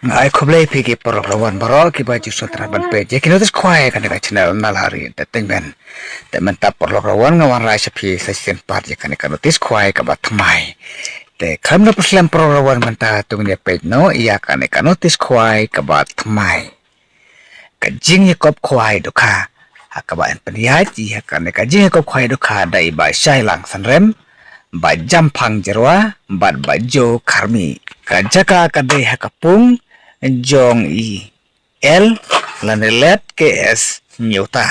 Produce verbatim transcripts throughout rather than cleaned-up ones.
Nga ai khublei phi ki paralok rawan baroh kiba ju sngewtynnat ban peit ïa ki notice khwai kane ka channel Nalari Entertainment. Te mynta paralok rawan nga wanrah sha phi sa shisien pat ïa kane ka notice khwai kaba thymmai. Te khlem da pynslem paralok rawan, mynta to ngin ïa peit noh ïa kane ka notice khwai kaba thymmai. Ka jingïakop khwai dohkha ha kaba yn pynïaid ïa kane ka jingïakop khwai dohkha da i Bah Shailang Sanrem, Bah Jamphang Jyrwa bad Bah Joe Kharmi. Ka jaka ka dei ha ka pung jong i L lane Let K S Nyota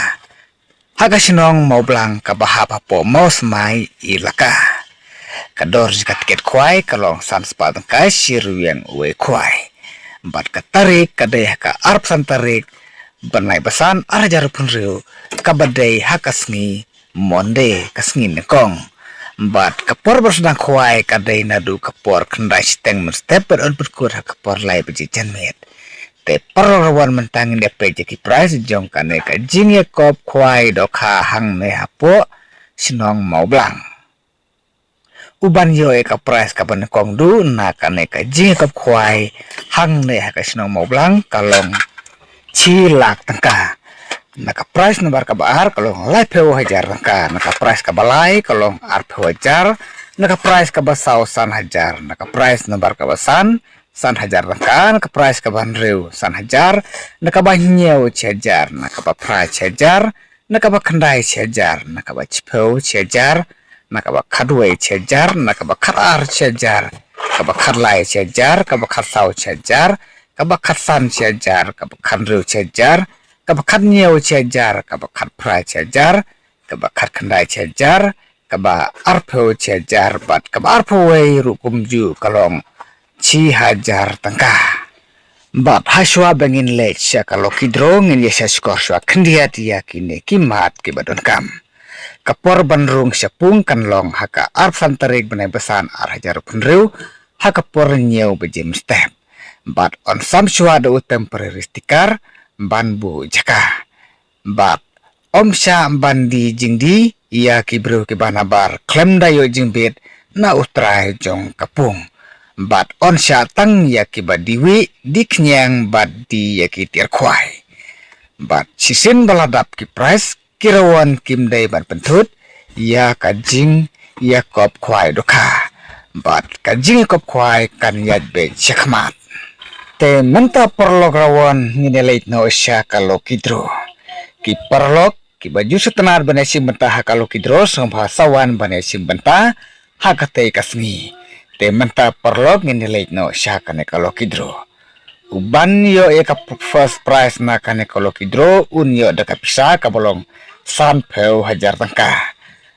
ha ka shnong Mawblang kaba hap hapoh Mawsmai Elaka. Ka dor jong ka tiket khwai ka long san spah tyngka shi ryngwiang uwei khwai. Bad ka tarik ka dei ha ka arphew san tarik bnai ba san ar hajar arphew hynriew, kaba dei ha ka sngi Monday, ka sngi nyngkong. Bad ka por ban sdang khwai ka dei naduh ka por khyndai shiteng mynstep bad yn pynkut ha ka por lai baje janmiet. Te paralok rawan, mynta ngin ïa peit ïa ki price jong kane ka jingïakop khwai dohkha hangne hapoh shnong Mawblang. U ban ïoh ïa ka price kaba nyngkong duh na kane ka jingïakop khwai hangne ha ka shnong Mawblang ka long shi lak tyngka. Na ka price number kaba ar ka long laiphew hajar tyngka. Na ka price kaba lai ka long arphew hajar. Na ka price kaba saw san hajar. Na ka price number kaba san, san hajar tyngka. Na ka price kaba hynriew san hajar. Na kaba hynñiew shi hajar. Na kaba phra shi hajar. Na kaba khyndai shi hajar. Na kaba shiphew shi hajar. Na kaba khatwei shi hajar. Na kaba khatar shi hajar. Kaba khatlai shi hajar. Kaba khatsaw shi hajar. Kaba khatsan shi hajar. Kaba khathynriew shi hajar. Kaba khathynñiew shi hajar. Kaba khatphra shi hajar. Kaba khatkhyndai shi hajar. Kaba arphew shi hajar bad kaba arphew wei ruh kumjuh ka long shi hajar tyngka. Bad hashwa ba ngin leit sha ka lucky draw ngin ïa shah shkor shwa khyndiat ïa kine ki mat kiba donkam. Ka por ban rung shapung kan long ha ka arphew san tarik bnai ba san ar hajar arphew hynriew ha ka por hynñiew baje mynstep. Bad yn sam shwa da u temporary sticker ban buh jaka. Bad ym shah ban die jingdie ïa ki briew kiba nabar khlem da ïoh jingbit na u trai jong ka pung. Bad yn shah tang ïa kiba die wih, die khñiang bad die ïa ki tiar khwai. Bad shisien ba la dap ki price, ki rawan kim dei ban pynthut ïa ka jingïakop khwai dohkha. Bad ka jingïakop khwai kan ïaid beit shakhmat. Te mynta paralok rawan ngin ïa leit noh sha ka lucky draw. Ki paralok kiba ju sngewtynnat ban ïashim bynta ha ka lucky draw sngewbha sa wan ban ïashim bynta ha katei ka sngi. Te mynta paralok ngin ïa leit noh sha kane ka lucky draw. U ban ïoh ïa ka first prize na kane ka lucky draw un ïoh da ka pisa kaba long sanphew hajar tyngka.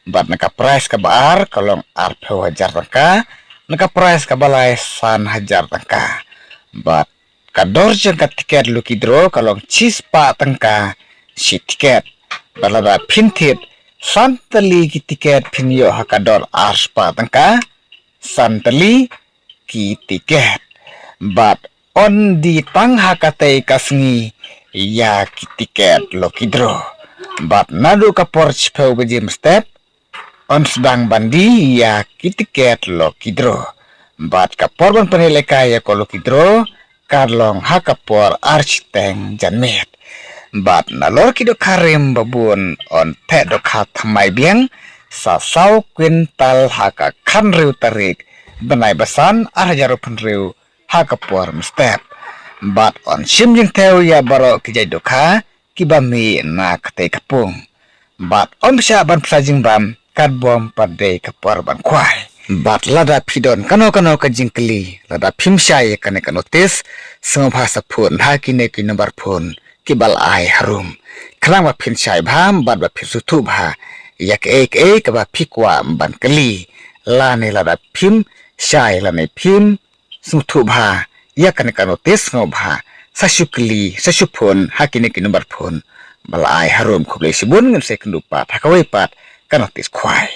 Bad na ka prize kaba ar ka long arphew hajar tyngka. Na ka prize kaba lai san hajar tyngka. Bad ka dor jong ka tiket lucky draw ka long shispah tyngka shi tiket. Bad lada phin thied san tylli ki tiket phin ïoh ha ka dor arspah tyngka san tylli ki tiket. Bad yn die tang ha katei ka sngi ïa ki tiket lucky draw. Bad naduh ka por shiphew baje mynstep yn sdang ban die ïa ki tiket lucky draw. Bad ka por ban pynïalehkai ïa ka lucky draw ka long ha ka por arshiteng janmiet. Bad nalor ki dohkha rim babun yn theh dohkha thymmai biang sa saw kwintal ha ka khathynriew tarik bnai ba san ar hajar arphew hynriew ha ka por mynstep. Bad yn shim jingthew ïa baroh ki jait dohkha kiba mih na katei ka pung. Bad ym shah ban pynshai jingbam katba ym pat dei ka por ban khwai. Bad lada phi don kano kano ka jingkylli, lada phim shai ïa kane ka notice, sngewbha sa phone ha kine ki number phone kiba la ai harum. Khnang ba phin shai bha bad ba phin sngewthuh bha ïa kaei kaei kaba phi kwah ban kylli. Lane lada phim shai lane phim sngewthuh bha ïa kane ka notice, sngewbha sa shu kylli, sa shu phone ha kine ki number phone ba la ai harum. Khublei shibun, ngin sa ïakynduh pat ha kawei pat ka notice khwai.